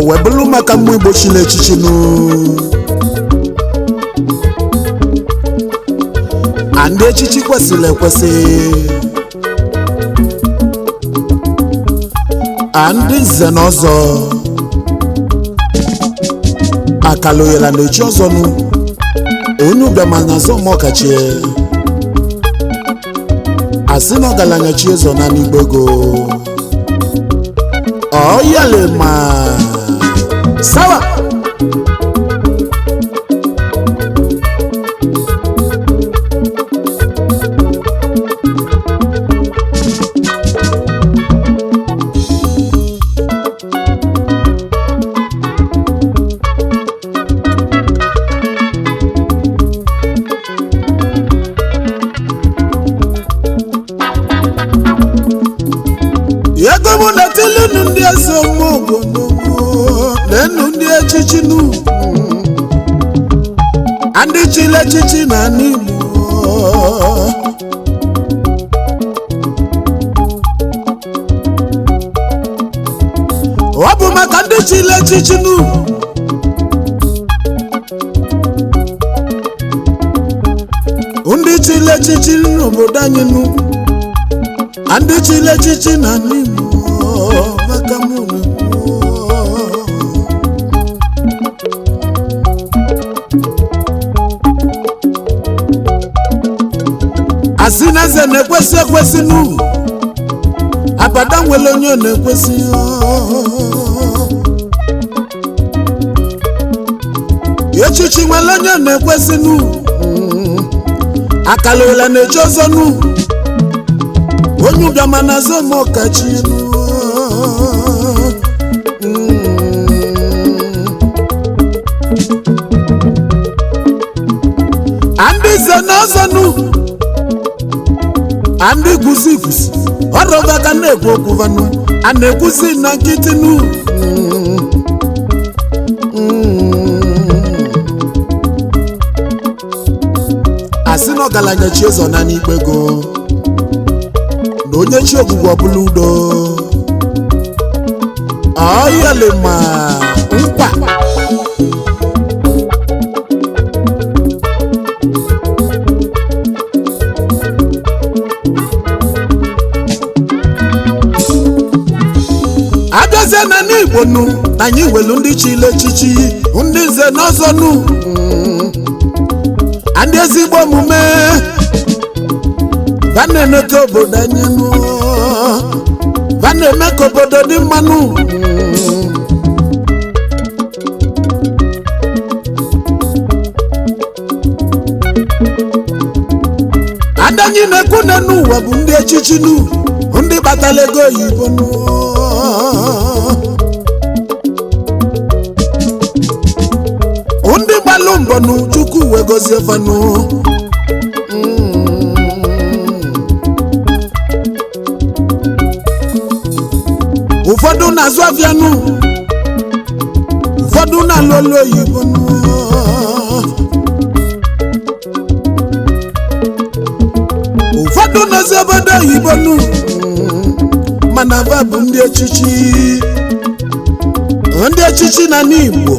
Wee bụrụ maka mmụ Igbo chiri echichi nụ, a ndị echichi kwesịrị ekwesị, a ndị nze na ọzọ akaloyela na-echi ọzọ nụ. Onye ụbịama na azọ ma ọkachie, asị na ọgaranya chi ụzọ na n'igbe ego ọyalema sawa. Ego mụ na tilinu ndị eze obodo na-enu ndị echichi nu, ndị chili echichi na ala Igbo. Ọ bụ maka ndị chili echichi nu, ndị chili echichi n'obodo anyị nu, ndị chili echichi na ala Igbo, maka mụ na asị na eze na-ekwesị ekwesị nu, abada nwere onye ọ na-ekwesị. Echichi nwere onye ọ na-ekwesị nu, akala ụla na-eche ọzọ nu, onye ụbịama na azụ ma ọkachi nu. Ndị nze na ọzọ nu, ndị kwusi kwusi ọrọba ka na-ekwu okwu vanụ, a na-ekwusi na nkịtị nu. Asị na ọgaranya chi ụzọ na n'ikpe go na onye chi ogbugbu ọbụla udo ọyalema nkwa. Abịazie na n'Igbo nu, na anyị welu ndị chile echichi, ndị nze na ọzọ nu, ndị ezigbo omume va na-emeta obodo anyị nụ, va na-eme ka obodo dị mmanụ. Adanyi na-ekwu na n'ụwa bụ ndị echichi nu, ndị kpatara ego oyibo nụ, ndị gbalụ mbọ nụ, Chukwu wee gozie fanụ. Ụfọdụ na-azụ afịa nụ, ụfọdụ na-alụ ọlụ oyibo nụ. Ụfọdụ na-ezi obodo oyibo nụ, mana va bụ ndị echichi, ndị echichi na n'Igbo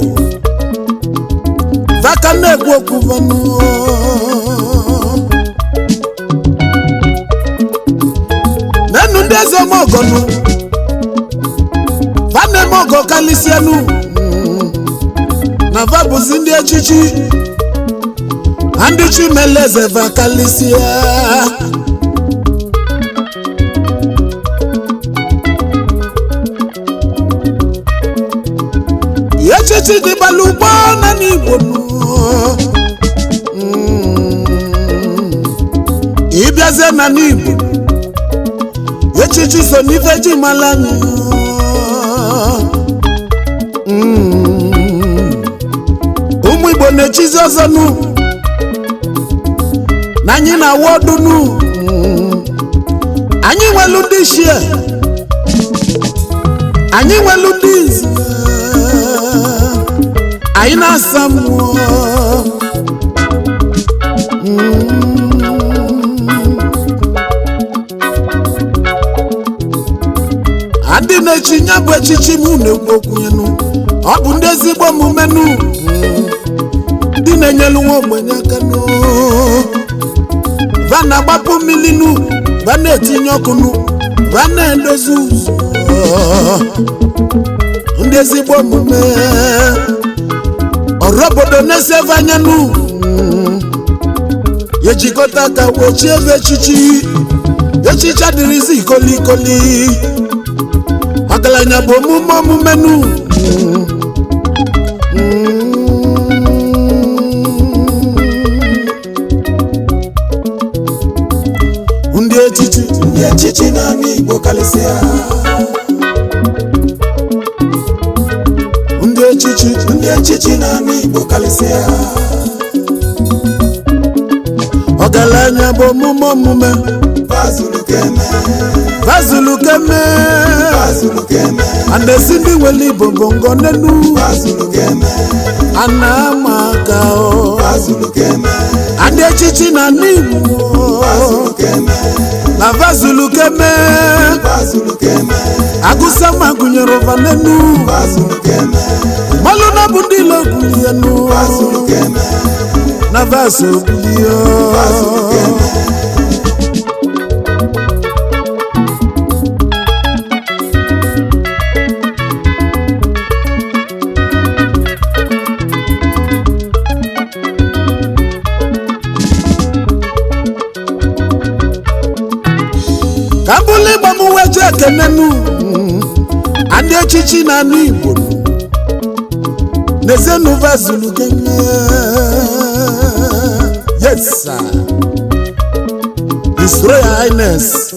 vaka na-ekwu okwu vanụ. Nenu ndị eze ọmọgọnụ, va na-eme ọgọ kalisienụ, na va bụzi ndị echichi, na ndị chimeleze va kalisia. Echichi dịbalụ ugbo na n'Igbo nụ. Ịbịazie na n'Igbo, echichi so n'ife ji mara anyị. Ụmụ Igbo na-echizi ọzọ nụ, na anyị na-awa ọdụ nụ. Anyị nwelu ndị ichie, anyị nwelu ndị nze, anyị na-asa mmụọ. Adị na-echi ya bụ echichi m na-ekwu okwu ya nụ. Ọ bụ ndị ezigbo omume nụ, ndị na-enyelu nwa ogbenye aka nụ. Va na-agbapụ mmiri nụ, va na-etinye ọkụ nụ, va na-edozi ụzọ. Ndị ezigbo omume, ọrụ obodo na-eseve anya nụ, ejikọta aka wochie ebe echichi echichi adịrịzi ikolikoli. Ọgaranya bụ omume omume nụ. Ndị echichi. Ndị echichi n'ala Igbo karịsịa. Ndị echichi. Ndị echichi n'ala Igbo karịsịa. Ọgaranya bụ omume omume. Bazulu keme. Bazulu keme. Bazulu keme. Anesi ndị nwere Igbo bụ ngọ n'enu. Bazulu keme. Ana ama aka o. Bazulu keme. Ndị echichi na ndị Igbo. Bazulu keme. Na bazulu keme. Bazulu keme. Agụsama gụnyere ụva n'enu. Bazulu keme. Malụ na bụ ndị ilo gwulienu. Bazulu keme. Na vaso bilio. Bazulu keme. Ka bụlụ ịgba m wee jee ekenenu ndị echichi na anụ Igbo n'ezenụ vazulu keme. Yes sir. His Royal Highness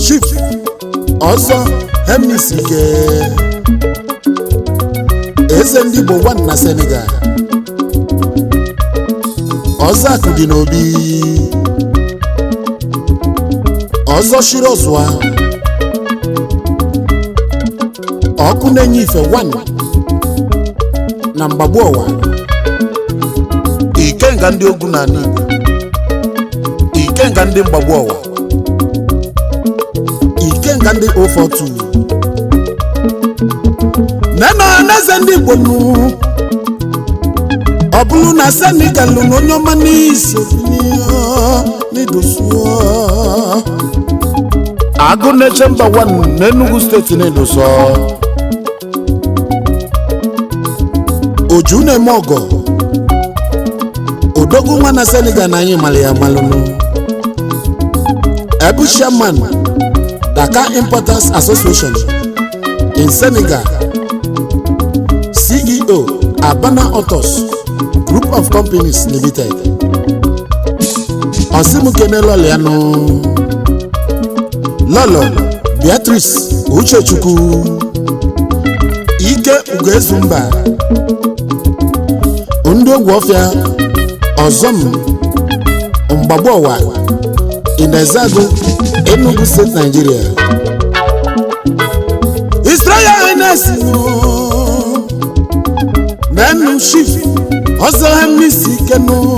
Chief Ọzọ Hemisike, eze ndị Igbo one na Senegal, Ọzọ akụ dị n'obi, ọzọ shiri ọzụa, ọkụ na-enye ife 1 na mgbagbu ọwa, ikenga ndị ogwu na ala Igbo, ikenga ndị mgbagbu ọwa, ikenga ndị 042 nena ọhaneze ndị Igbo nụ. Ọ bụrụ na Senegal na onye ọma n'isi n'idosuo agụ na-eche mba 1 n'Enugu steeti na-edoso oju na-eme ọgọ odogwu nwa na Senegal na anyị mara ya malụnụ. Ebu chairman, Dakar Importers Association in Senegal, CEO, Abana Autos Group of Companies Limited. Osimukene lọlịanụ lọlọ Beatrice Uchechukwu Ike Ugoezumba, ndị ogwe ọfịa ọzọm mgbagbu ọwa Inezago, Enugu State, Nigeria. His Royal Highness Nenu Chief Ọzọ Hemisi Kenu,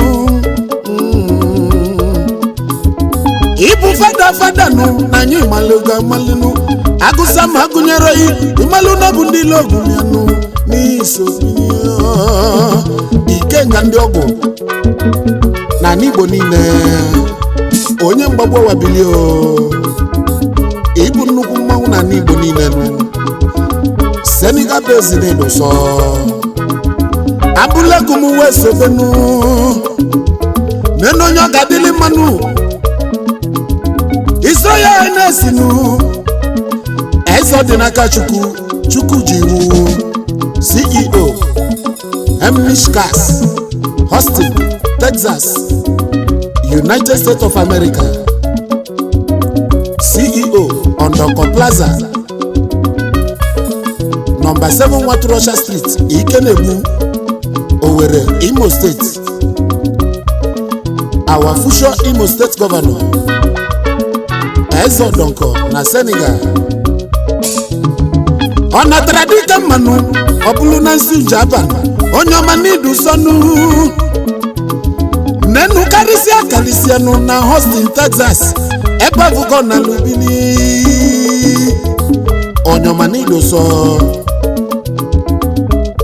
ịbụ fada fada nụ na anyị malụgo amalụnụ agụsa ma agụnyere yi ịmalụ na bụ ndị logunyanụ n'iso ikenga ndị ọgwụ na ala Igbo niile. Onye mgbagbu ọwa bilio, ịbụ nnukwu mmanwụ na ala Igbo niile nụ. Senegal president sọ abụlekum wee sobenu nenu onye ọ ga-adịlị mmanụ. His Royal Highness nụ eze dị n'aka Chukwu, Chukwu ji iwu, CEO, Hemish Gas, Austin, Texas, United States of America, CEO, Ondoko Plaza, Number 7 Watrosha Street, Ikenegbu, Owerri, Imo State. Our future Imo State Governor, Eze Odonko na Senegal. Ọ natara dịka mmanụ ọ bụrụ na nsi jaba onye ọma n'idu sọnụ nnenu karịsịa karịsịanụ na Austin, Texas, ebe abụkọ na lubini. Onyoma n'idoso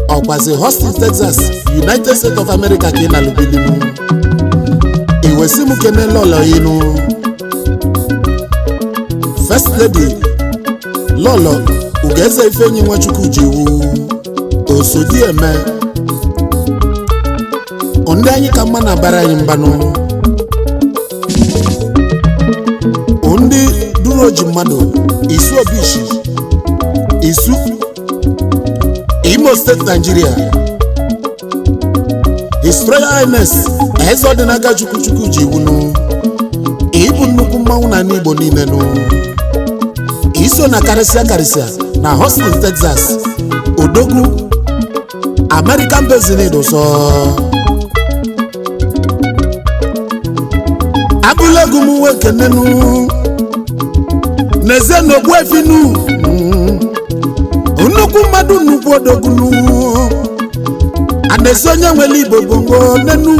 ọkwazi Houston, Texas, United States of America ka ị na-alụbilinu. Iwesi m kene lọlọ inu, First Lady Lọlọ Ugeze Ifeanyi Nwachukwu jiwu Osodieme. Ndị anyị ka mma na-abara anyị mbanụ, ndị duru oji mmadụ Isu Obishi, Isu, Imo State, Nigeria. His Royal Highness Eze Ọdịnaka Chukwuchukwu ji iwunu, ịbụ nnukwu mmanwụ na Igbo niile nụ. Iso na karịsịa karịsịa na Houston, Texas. Odogwu American Basin ụsọ abụla egwu m nwoke nenu n'ezie na ogbuefinu nnukwu mmadụ, nnukwu odogwu anesi onye nwere Igbo bongo nenu.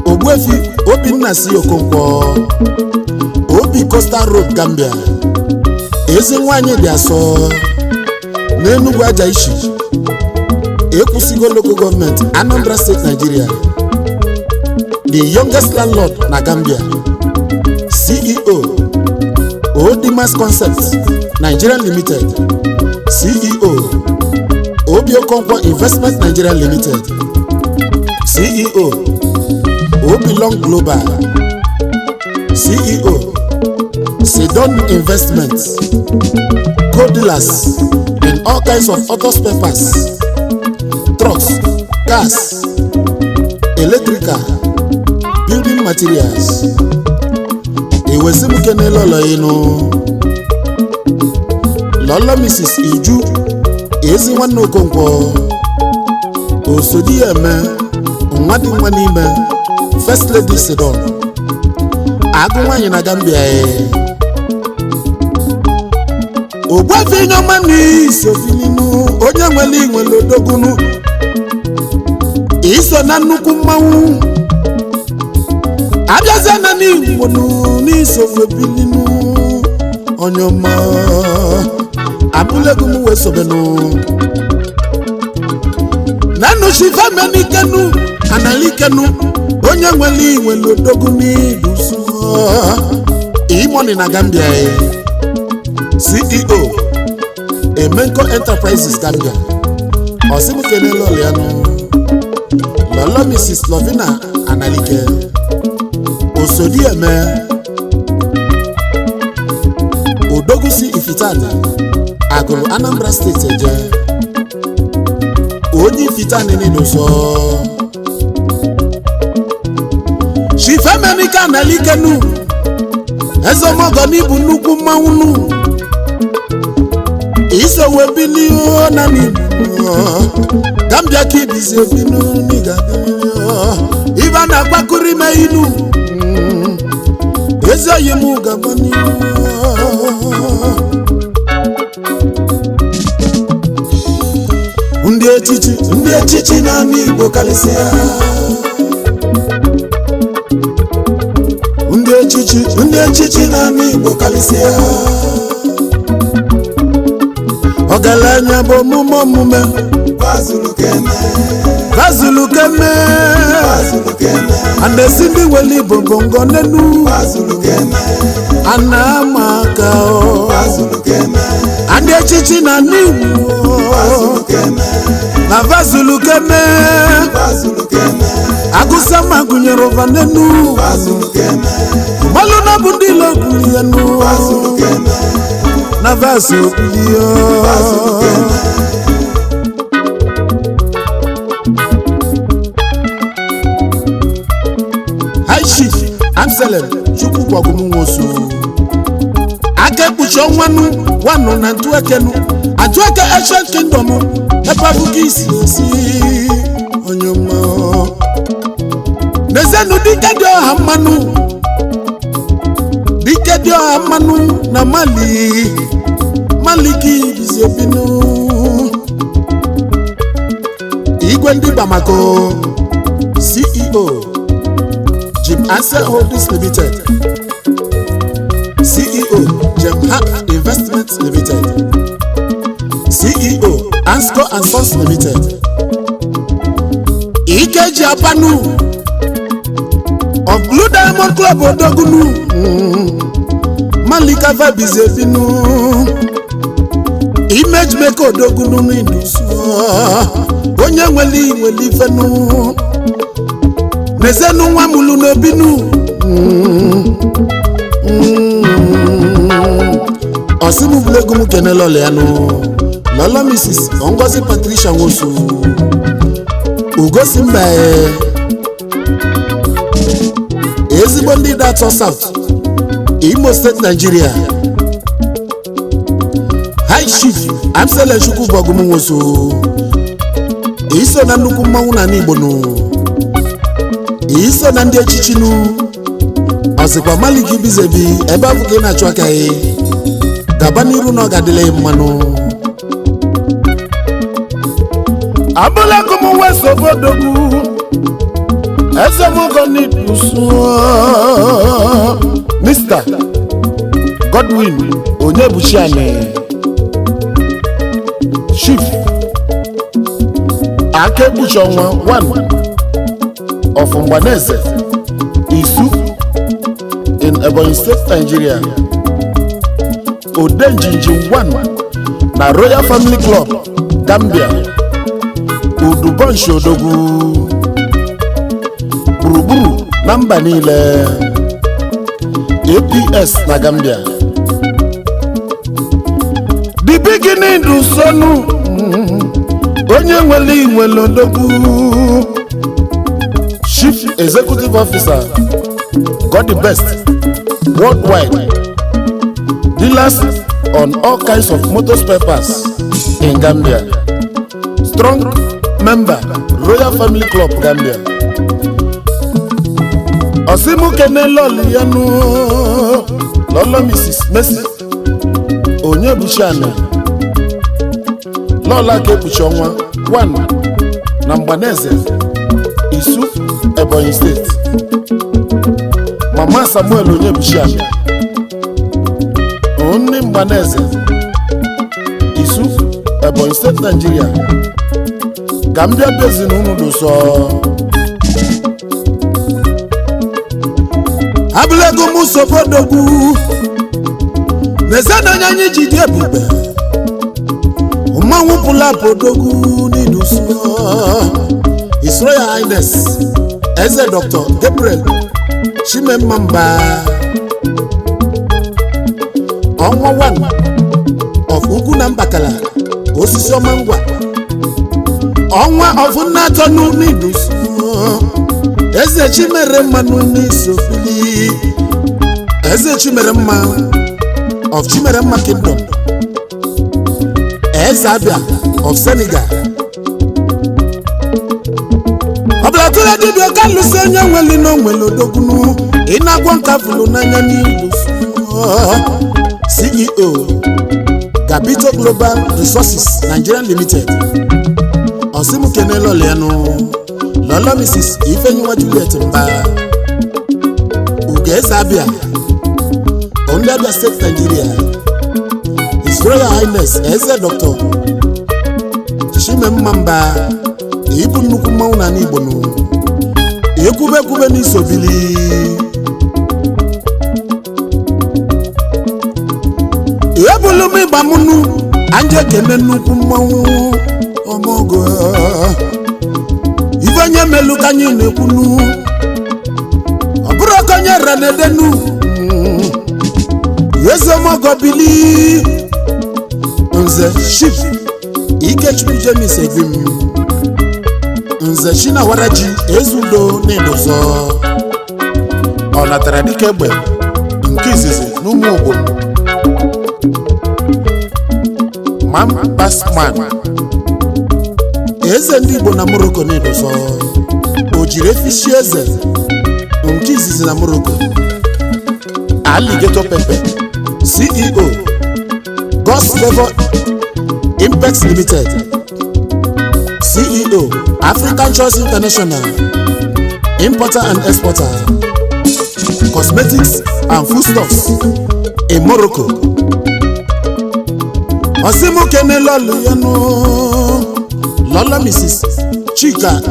Ogbuefi Obinna si Okonkwo, Obi Coastal Road, Gambia. Ezi nwanyị dị asọ n'Enugwu Aja Ishi, Ekwusigo Local Government, Anambra State, Nigeria. The youngest landlord na Gambia. CEO, Odimas Concept Nigeria Limited. CEO, Obi Okonkwo Investment Nigeria Limited. CEO, Obilong Global. CEO, Sidon Investments, co-dealers in all kinds of auto spare parts, trucks, cars, electrical, building materials. Iwesimukene lọlọ inu lọlọ Mrs. Iju Ezi nwanne Okonkwo, Osodi eme nwa dị nwa n'ime, First Lady Sidon, agụ nwaanyị na Gambia. Ogbuefi nyoma n'isofilinu, onye nwere inwere odogunu, iso na nnukwu mmanwụ abịazie na n'Igbo n'isofebilinu. Onye ọma, abụlego m wee sobenu nanuchifemenikenu analikenu, onye nwere inwere odogwu n'idusu imoni na Gambia. CEO, Emenco Enterprises Gambia. Ọsibukene lọlịanụ lọlọ Mrs. Lovina Analike, Osodieme, Odogwusi Ifitani Agụrụ, Anambra Steeti eje, onye Ifitani nidoso. Chifemenike Analikenu, ezemogo n'ibu nnukwu mmanwụ nu, isowe bilio na n'Igbo Gambia ka ibizi ebinu n'iga ibe a na-agbakọrọ ime inu. Ezi oyi m gaba n'ihu. Ndị echichi, Ndị echichi n'ala Igbo karịsịa. Ndị echichi, Ndị echichi n'ala Igbo karịsịa. Ọgaranya bụ omume omume. Bazulu keme. Bazulu keme. Bazulu keme. Anesi ndị nwere Igbo bongo nenu. Bazulu keme. Ana ama aka o. Bazulu keme. Ndị echichi na ndị Igbo. Bazulu keme. Na bazulu keme. Bazulu keme. Agụsama gụnyere ụva nenu. Bazulu keme. Mmalụ na bụ ndị ilo gwuri ya nu. Bazulu keme. Na vasu bilio. Bazulu keme. High Chief Amselem Chukwu Gwagwumunwosu, aka ekpuchi ọnwanụ wanụ na ntụekenu atụeke Ancient Kingdom, ebe abụghị isi esi onye ọma. N'ezienụ, dike dị ọha mmanụ, dike dị ọha mmanụ na Mali, Mali ka ibizi ebinu. Igwe ndị Bamako, CEO, Jim Ansel Holdings Limited, CEO, Gemhap Investment Limited, CEO, Ansco and Sons Limited. Ikeji Abanu of Blue Diamond Club, Odogunu. Malika Vabizebinu Image Maker, Odogunu n'Idusu. Onye nwere nwere ifenu mezenu nwa mụlụ n'obinu. Ọsịmụ m kenele ọla ya nụ, Lọlọ Mrs Ngozi Patricia Nwosu Ugosi mba, ezigbo ndị Ideato South, Imo State, Nigeria. High Chief Amselechukwu Bọgụm Nwosu, iso na nnukwu mmanwụ na Igbo nụ, iso na ndị echichi nụ. Ọsịkwa Maliki Bizebi ebe ahụ ka ị na-achụ aka ya. Gaba n'iru na ọ ga-adịla ya mmanụ. Abụlagụ m wesobodogwu ezemugonidusu Mr Godwin Onyebuchiani, Chief Akegbuchonwa 1 of Mgbaneze Isu in Ebonyi State, Nigeria. Odenjinji 1 na Royal Family Club Gambia, Udubonshi, odogwu gburugburu na mba niile, APS na Gambia. The beginning dị sonu onye nwere nwere odogwu. Chief Executive Officer, Got the Best Worldwide, dealers on all kinds of motor spare parts in Gambia, strong member, Royal Family Club Gambia. Ọsịmụkene lọlị ya nụ, Lọlọ Mrs Mercy Onyebuchiani, Lọla Kekpuchi Ọnwa 1 na Mgbaneze Isu, Ebonyi State. Mama Samuel Onyebuchiani, nne Mgbaneze Isu, Ebonyi State, Nigeria. Ka m bịa bụ ezinụlọ dụsọ. Abụlego m sobodogwu n'ezenanya anyị ji dị ebube. Mmanwụ pụla apụdogwu n'idusu. His Royal Highness Eze Dr Gabriel Chimemma Mba, Ọnwa 1 of Ugwu na Mbakala, osisi ọma ngwa, ọnwa of Nnatọnụ n'idusu. Eze Chimere mmanụ n'isofili, Eze Chimere mma of Chimeremma Kingdom, Eze Abia of Senegal. Ọbụla dibịa ka lụsi onye nwere na onwere odogwunu ị na-agwọ nka fụlụ n'anya n'ilu. CEO, Gabito Global Resources Nigeria Limited. Ọsịmukene lọlịanụ, Lọlọ Mrs Ifenyinwa Juliet Mba, Ugoeze Abia, ndị Abia State, Nigeria. His Royal Highness Eze Dr Chimemma Mba, ịbụ nnukwu mmanwụ n'ala Igbo nụ, ekwube ekwube n'isobili. Ebulu m ịgba m nụ anja ekene nnukwu mmanwụ ọmọgọ. Ife onye melu ka anyị na-ekwunu, ọ bụrụ ka onye ra na-edenu. Eze ọmọgọ bili, Nze Chief Ikechukwu James Egwim, Nze Chinawaraji Ezudo na-edozo ọ natara dịka egbe nke izizi n'ụmụ ogbo Mam Basman, eze ndị Igbo na Morocco na-edozo o jiri efishi eze nke izizi na Morocco. Alligator Pepper, CEO, God's Favour Impex Limited, CEO, African Choice International, importer and exporter, cosmetics and foodstuffs. In Morocco. Ọsịmụkene lọlụ ya nụ, lọlọ Mrs. Chika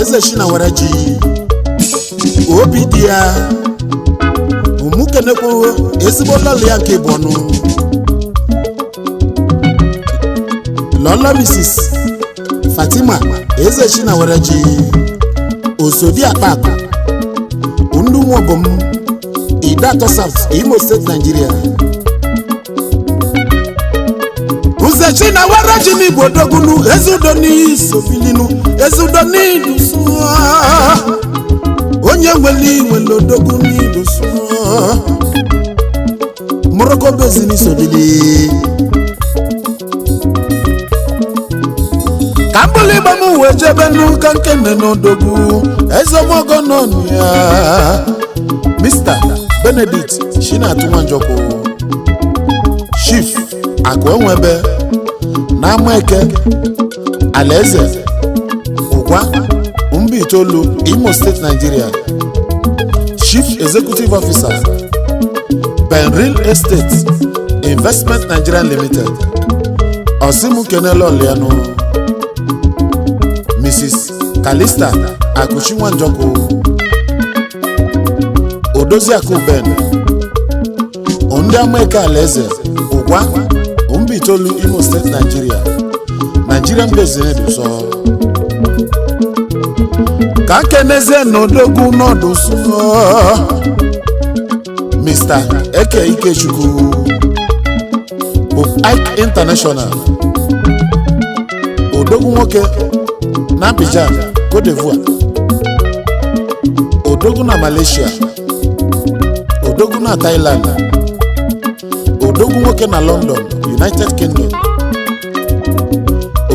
Eze Chinawere ji obi dị ya. Ụmụkenekwu ezigbo lọlụ ya nke bụ ọnụ, lọlọ Mrs. Fatima Eze Chinawere ji Osodi Akpaakụ ndị nwobom, Idatọ South, Imo State, Nigeria. Nze Chinawere ji n'Igbo dogunu ezudo n'isobilinu ezudo n'idusu, onye nwere nwere odogwu n'idusu Morocco bezi n'isobili. Ka mbụlụ igba m wee jebe n'ụka nkene n'odogwu ezemogo nọ ya, Mr. Benedict Chinatu Nwanjọkụ, Chief Akụenwebe na Amaeke Alaeze Ụgwa Mbaitolu, Imo State, Nigeria. Chief Executive Officer, Ben Real Estate Investment Nigeria Limited. Osimukenele Olianu, Mrs. Kalista Akuchi Nwanjọkụ, Odoziakụ Ben ndị Amaeke Alaeze Ụgwa Mbaitolu, Imo State, Nigeria, Nigerian Business. Ka kenezie n'odogwu nọdụ sọ, Mr. Eke Ikechukwu bụ Ike International, odogwu nwoke na Abidjan, Cote d'Ivoire, odogwu na Malaysia, odogwu na Thailand, odogwu nwoke na London, United Kingdom,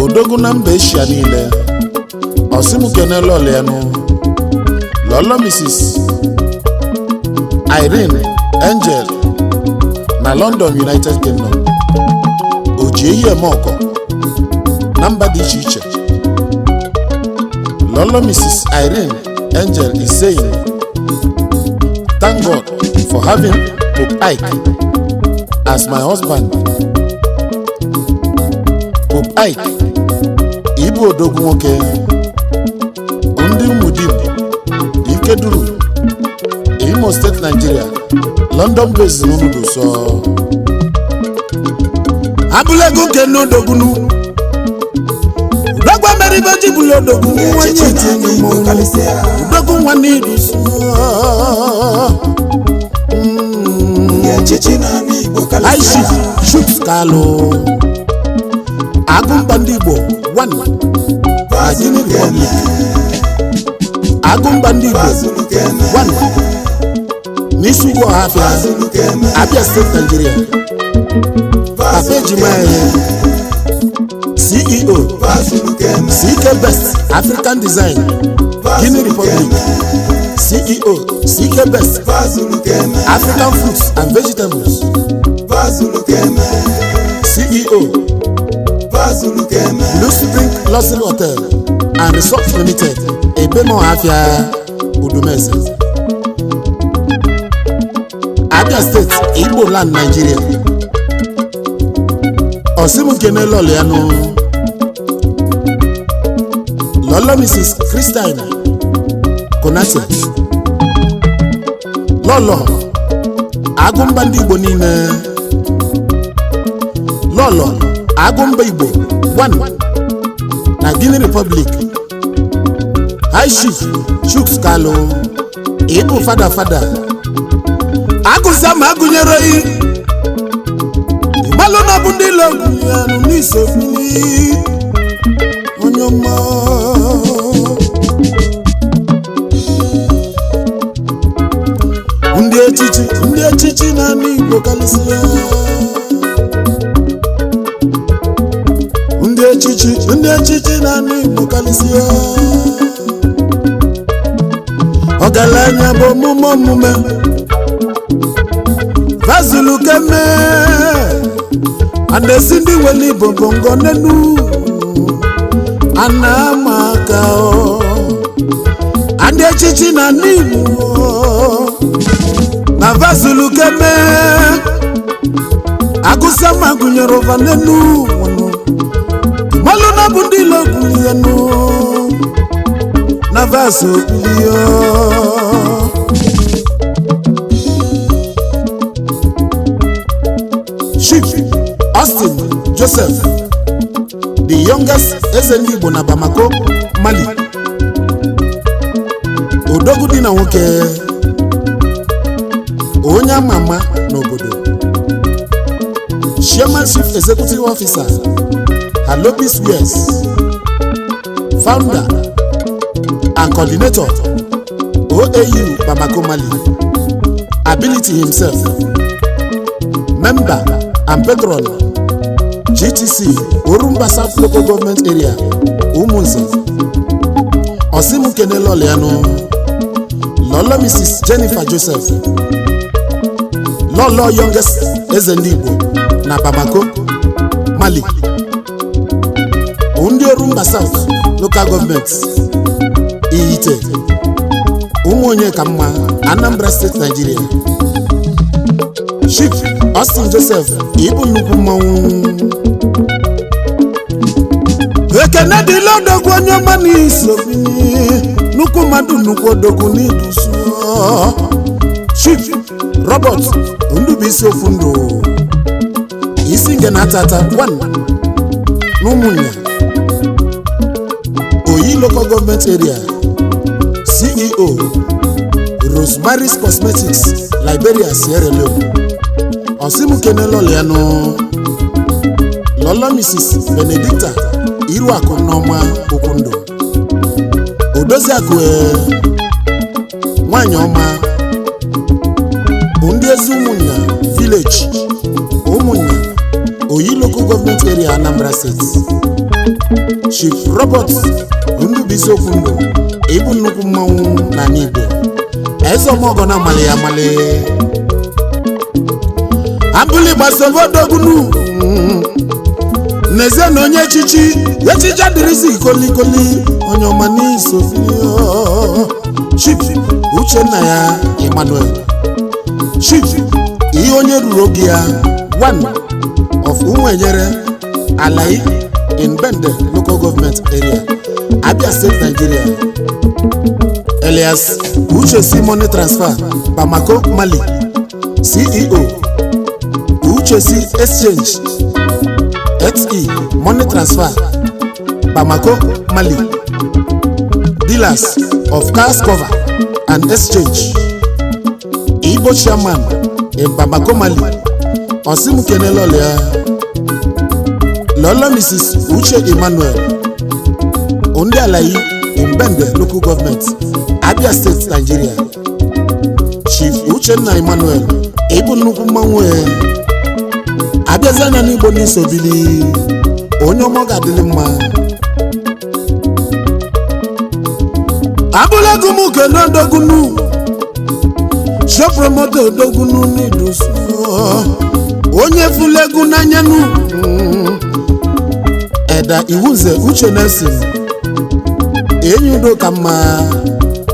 odogwu na mba Asia niile. Ọsịmukene lọlịanụ, lọlọ Mrs. Irene Angel na London, United Kingdom, oji ehi eme ọkọ na mba dị iche iche. Lọlọ Mrs. Irene Angel is saying thank God for having Pope Ike as my husband. Pope Ike, ịbụ odogwu nwoke ndị Ụmụdim Ikeduru, Imo State, Nigeria, London based n'unudu sọ abụlego nke n'odogwunu udogwu mere ibe ji bụlụ odogwu nwa. Echichi n'ala Igbo karịsịa. Udogwu nwa n'idu sọ. Echichi n'ala Igbo Aishi karịsịa. Chuks Kalụ, Agụmba ndị Igbo 1 na Guinea Republic, Agụmba ndị Igbo Fazulu keme. 1 n'isi ugwu Ọhafịa, Fazulu keme. Abia State, Nigeria. Papa Fazulu ejima keme. ya, CEO, Fazulu keme. CK Best African Design, Guinea Fazulu Republic. keme. CEO, CK Best Fazulu keme. African Fruits and Vegetables. Fazulu keme. CEO, Fazulu keme. Blue Spring Luxury Hotel and Resort Limited, Ebemo Afia Udumeze, Abia State, Igbo Land, Nigeria. Osimukene Lọlịanụ, Lọlọ Mrs. Christine Konate, Lọlọ Agụmba ndị Igbo niile, Lọlọ Agụmba Igbo 1 na Guinea Republic. High Chief Chuks Kalu, ịbụ fada fada agụza ma agụnyere i ịgbalụ na bụ ndị lọgụyanụ n'isofili onye ọma. Ndị echichi, ndị echichi na-anụ Igbo karịsịa. Ndị echichi, ndị echichi na-anụ Igbo karịsịa. Ọgaranya bụ omume omume vazulu keme anesi. Ndị nwere Igbo bụ ngọ nenu a na-ama aka ọ. Ndị echichi na ndị Igbo na Na vazulu keme agụsama gụnyere ụva n'enu ụwanụ. Malụ na bụ ndị ilo gwulienu na vaso bilio. Chief Austin Joseph, the youngest eze ndị Igbo na Bamako, Mali. Odogwu dị na nwoke, onye ama ama n'obodo. Chairman, Chief Executive Officer, Halobis Wears, founder and coordinator, OAU Bamako, Mali. Ability himself, member and patron, GTC Orumba South Local Government Area, Umunze. Osimukene Loliano, Lolo Mrs. Jennifer Joseph, Lolo youngest eze ndị Igbo na Bamako, Mali. Ndị Orumba South Local Government, Ihite, Ụmụonye ka mma, Anambra State, Nigeria. Chief Austin Joseph, ịbụ nnukwu mmanwụ. Ekene dịla odogwu onye ọma n'iso nnukwu mmadụ, nnukwu odogwu n'idusu. Chief Robert Ndubuisi Ofundu, isi nge na atata 1 n'Ụmụnya, Oyi Local Government Area, CEO, Rosemary's Cosmetics, Liberia, Sierra Leone. Osimukene lọlịanụ Lọlọ Mrs. Benedicta Iruakụ Nneọma Okwundụ, Odoziakụ nwanyị ọma bụ ndị ezi Ụmụnya Village, Ụmụnya, Oyi Local Government Area, Anambra State. Chief Robert Ndubuisi Okwundụ, ịbụ nnukwu mmanwụ n'ala Igbo. Eze ọmọgọ na amali ya amali abụli gbasovodogunu n'ezie na onye echichi echichi adịrịzi kolikoli, onye ọma n'isofio. Chief Uchenna ya Emmanuel, Chief ihe onye ruru oge ya, one of Umuenyere Alai in Bende Local Government Area, Abia State, Nigeria, alias Uche C Money Transfer, Bamako, Mali. CEO, Uche C Exchange XE Money Transfer, Bamako, Mali. Dealers of cars cover and exchange. Igbo chairman in Bamako, Mali. Osimukene Lọlịa Lọlọ Mrs. Uche Emmanuel, ndị Alayi in Bende Local Government, Abia State, Nigeria. Chief Uchenna Emmanuel, ịbụ nnukwu mmanwụ e abịazi anya n'Igbo n'isobili, onye ọma, ọ ga-adịrị mma. Abụla ego m kene odogunu shopromoto, odogunu n'idusu, onye fụlụ egwu n'anya nu. Eda Iwunze Uche Nelson, enyi udo ka mma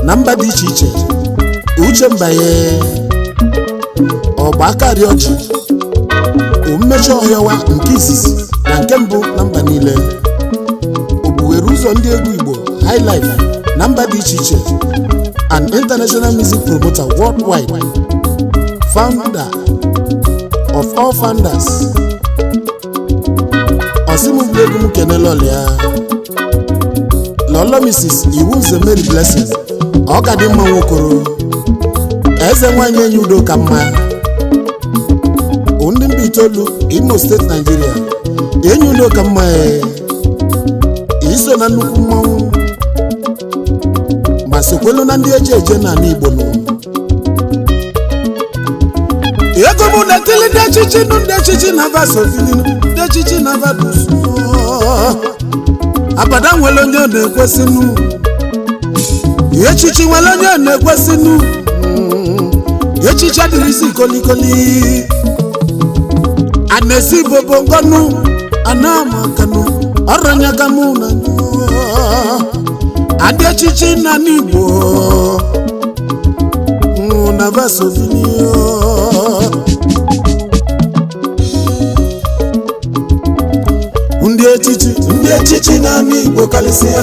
na mba dị iche iche. Uche Mbanye ọgba akarị ọchị mmechi ọhịawa nke izizi na nke mbụ na mba niile, ogbughere ụzọ ndị egwu Igbo highlife na mba dị iche iche, an international music promoter worldwide, founder of all founders. Ọsịmụbụ egwu m kenele ọlịa Lọlọ Mrs. Iwunze Mary Blessing, ọ ga dị mma. Nwokoro eze nwanyị, enyi udo ka mma, ndị mba itoolu, Imo Steeti, Nigeria. Enyi udo ka mma, ee, iso na nnukwu mmanwụ ma sokwelu na ndị eji eje n'ala Igbo nụ. Ego mụ na-etili ndị echichi nụ, ndị echichi na vasovili, ndị echichi na vadusu. Abada nwere onye ọ na-ekwesịnụ, echichi nwere onye ọ na-ekwesịnụ. Echichi adịrịzi kolikoli a na-esi bobo ngọnụ anamakanụ ọrụ anya ka mụ na adị echichi na n'Igbo. na vasovinio. Ndị echichi, Ndị echichi n'ala Igbo karịsịa.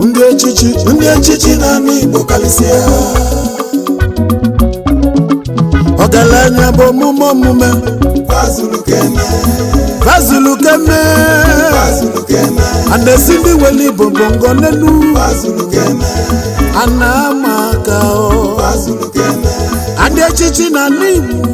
Ndị echichi, Ndị echichi n'ala Igbo karịsịa. Ọgaranya bụ omume omume. Fazulu keme. Vazulu keme. Fazulu keme. Anesi ndị nwere Igbo bụ ngọ n'elu. Fazulu keme. Ana ama aka o. Fazulu keme. Ndị echichi na ala Igbo.